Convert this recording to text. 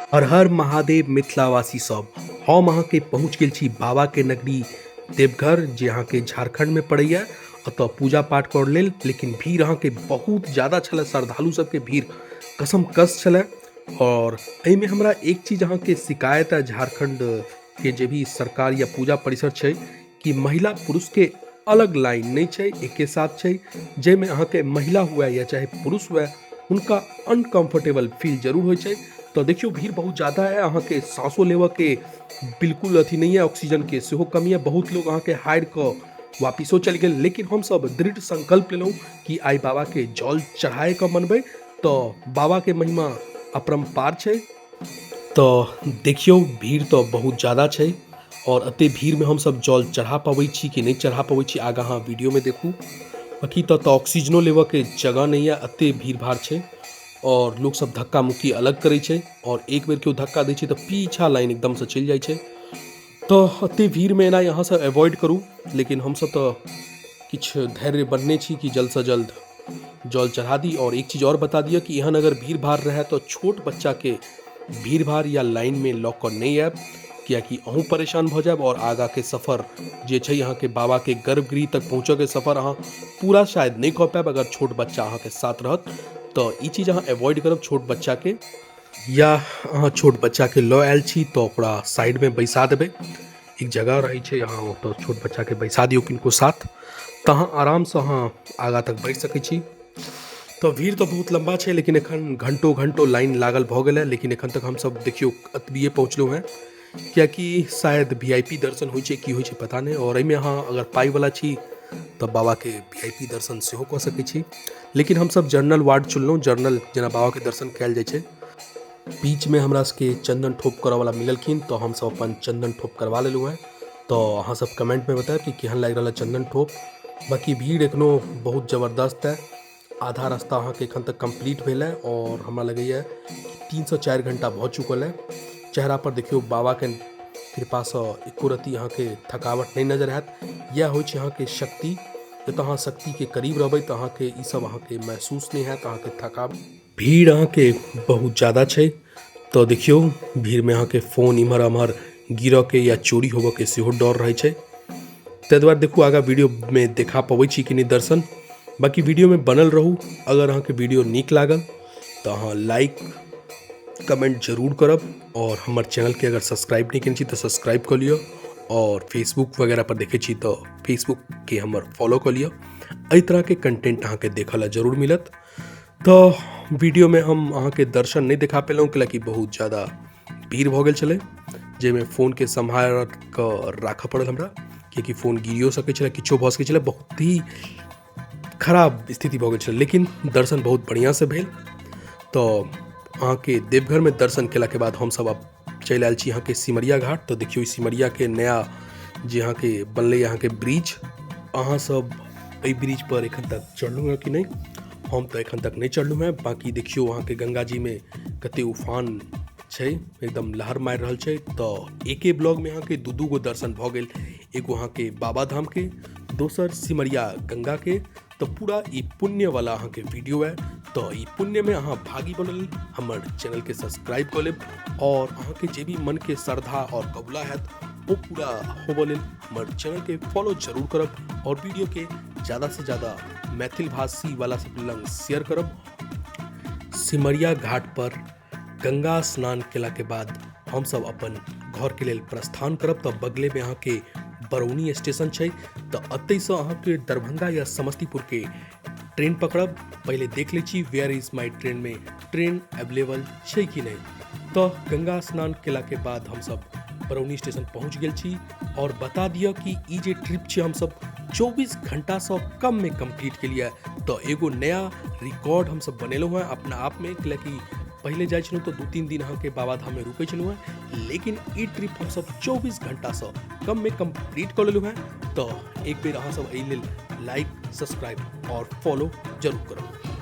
हर हर महादेव मिथिलावासी सब, हम अहाँके पहुँच गेल छी बाबा के नगरी देवघर, जे अहाँके झारखंड में पड़ैया। ओतऽ पूजा पाठ कर लेल, लेकिन भीड़ अहाँके बहुत ज़्यादा छलै, श्रद्धालु सबके भीड़ कसम कस छलै। और एहिमे हमरा एक चीज अहाँके शिकायत है झारखंड के जे भी सरकार या पूजा परिसर छै कि महिला पुरुष के अलग लाइन नहीं छै, एके साथ छै, जाहिमे अहाँके महिला हुए या चाहे पुरुष हुए हुनका अनकम्फर्टेबल फील जरूर होइ छै। तो देखियो भीड़ बहुत ज़्यादा है, अहाँके सांसो लेबऽ के बिल्कुल अथी नहीं है, ऑक्सीजन के सेहो कमी है। बहुत लोग अहाँके हारि कऽ वापिसो चलि गेल, लेकिन हमसब दृढ़ संकल्प लेलहुँ कि आइ बाबा के जल चढ़ाए कऽ मनबै, तो बाबा के महिमा अपरम्पार छै। तो देखियो भीड़ तो बहुत ज़्यादा छै और एते भीड़ में हमसब जल चढ़ा पबै छी कि नहीं चढ़ा पबै छी आगाँ अहाँ वीडियो में देखू। बाकी तो ऑक्सीजनो लेबऽ के जगह नहीं है, एते भीड़ भाड़ छै और लोग सब धक्का मुक्की अलग करै छै और एक बेर केओ धक्का दै छै तऽ पीछा लाइन एकदम से चलि जाइ छै। तो एते भीड़ में एना अहाँ सब अवॉइड करू, लेकिन हमसब तऽ किछु धैर्य बन्हने छी कि जल्द से जल्द जल चढ़ा दी। और एक चीज़ और बता दिअ कि एहन अगर भीड़ भाड़ रहै तो छोट बच्चा के भीड़ भाड़ या लाइन में लऽ कऽ नहि आयब, कियाकि अहूँ परेशान भऽ जायब और आगाँ के सफर जे छै अहाँके बाबा के गर्भगृह तक पहुँचऽ के सफर अहाँ पूरा शायद नहि कऽ पायब अगर छोट बच्चा अहाँके साथ रहत। तऽ ई चीज़ अहाँ अवॉइड करब छोट बच्चा के, या अहाँ छोट बच्चा के लऽ आयल छी तऽ ओकरा साइड में बैसा देबै, एक जगह रहै छै अहाँ ओतऽ छोट बच्चा के बैसा दियौ किनको साथ, तऽ अहाँ आरामसँ अहाँ आगाँ तक बढ़ि सकै छी। तऽ भीड़ तऽ बहुत लम्बा छै, लेकिन एखन घंटो घंटो लाइन लागल भऽ गेल है, लेकिन एखन तक हमसब देखियौ एतबिए पहुँचलहुँ हेँ, कियाकि शायद VIP दर्शन होइ छै की होइ छै पता नहि। और एहिमे अहाँ अगर पाइवला छी तऽ बाबाके VIP दर्शन सेहो कऽ सकै छी, लेकिन हमसब जनरल वार्ड चुनलहुँ। जनरल जेना बाबाके दर्शन कयल जाइ छै, बीचमे हमरा सबके चन्दन ठोप करऽवला मिललखिन तऽ हमसब अपन चन्दन ठोप करवा लेलहुँ हेँ। तऽ अहाँ सब कमेंटमे बतायब कि केहन लागि रहल है चन्दन ठोप। बाकी भीड़ एखनो बहुत जबरदस्त है, आधा रास्ता अहाँके एखन तक कम्प्लीट भेल है और हमरा लगैए 3 से 4 घंटा भऽ चुकल है। चेहरा पर देखियौ बाबाके कृपासँ एको रत्ती अहाँके थकावट नहि नजर आयत। इएह होइ छै अहाँके शक्ति, जतऽ अहाँ शक्तिके करीब रहबै तऽ अहाँके ई सब अहाँके महसूस नहि हैत, अहाँके थकावट। भीड़ अहाँके बहुत ज़्यादा छै, तऽ देखियौ भीड़मे अहाँके फोन इम्हर आम्हर गिरऽके या चोरी होबऽके सेहो डर रहै छै, ताहि दुआरे देखू आगाँ वीडियोमे देखा पबै छी कि नहि दर्शन। बाकी वीडियोमे बनल रहू, अगर अहाँके वीडियो नीक लागल तऽ अहाँ लाइक कमेंट जरूर करब और हमर चैनलके अगर सब्सक्राइब नहि केने छी तऽ सब्सक्राइब कऽ लिअ और फेसबुक वगैरह पर देखै छी तऽ फेसबुकके हमर फॉलो कऽ लिअ। एहि तरहके कंटेंट अहाँके देखऽ लए जरूर मिलत। तऽ वीडियोमे हम अहाँके दर्शन नहि देखा पेलहुँ, कैलाकि बहुत ज़्यादा भीड़ भऽ गेल छलै, जाहिमे फोनके सम्हारि कऽ राखऽ पड़ल हमरा, कियाकि फोन गिरियो सकै छलै, किछो भऽ सकै छलै, बहुत ही खराब स्थिति भऽ गेल छलै। लेकिन दर्शन बहुत बढ़िआँसँ भेल। तऽ अहाँके देवघरमे दर्शन केलाके बाद हमसब आब चलि आयल छी अहाँके सिमरिया घाट। तऽ देखियौ ई सिमरियाके नया जे अहाँके बनलै अहाँके ब्रिज, अहाँ सब एहि ब्रिज पर एखन तक चढ़लहुँ हँ कि नहि? हम तऽ एखन तक नहि चढ़लहुँ हँ। बाकी देखियौ अहाँके गंगा जीमे कते उफान छै, एकदम लहर मारि रहल छै। तऽ एके ब्लॉगमे अहाँके दू दू गो दर्शन भऽ गेल, एगो अहाँके बाबा धामके, दोसर सिमरिया गंगाके। तऽ पूरा ई पुण्यवला अहाँके वीडियो है, तऽ ई पुण्यमे अहाँ भागी बनल हमर चैनलके सब्सक्राइब कऽ लेब और अहाँके जे भी मनके श्रद्धा और कबुला हैत ओ पूरा होबऽ लेल हमर चैनलके फॉलो जरूर करब और वीडियोके ज़्यादा से ज़्यादा मैथिल भाषी वाला सब लग शेयर करब। सिमरिया घाट पर गंगा स्नान केलाके बाद हमसब अपन घरके लेल प्रस्थान करब। तऽ बगलेमे अहाँके बरौनी स्टेशन छै, तऽ एतहिसँ अहाँके दरभंगा या समस्तीपुरके ट्रेन पकड़ब। पहिले देख लै छी वेयर is my train में ट्रेन अवेलेबल छै कि नहि। तऽ गंगा स्नान केलाके बाद हमसब बरौनी स्टेशन पहुँच गेल छी और बता दिअ कि ई जे ट्रिप छै हमसब 24 घंटासँ कममे कम्प्लीट केलियै। तऽ एगो नया रिकॉर्ड हमसब बनेलहुँ हेँ अपना आपमे, कैलाकि पहिले जाइ छलहुँ तऽ 2-3 दिन अहाँके बाबाधाममे रुकै छलहुँ हेँ, लेकिन ई ट्रिप हमसब 24 घंटासँ कममे कम्प्लीट कऽ लेलहुँ हेँ। तऽ एक बेर अहाँ सब एहि लेल लाइक सब्सक्राइब और फॉलो जरूर करब।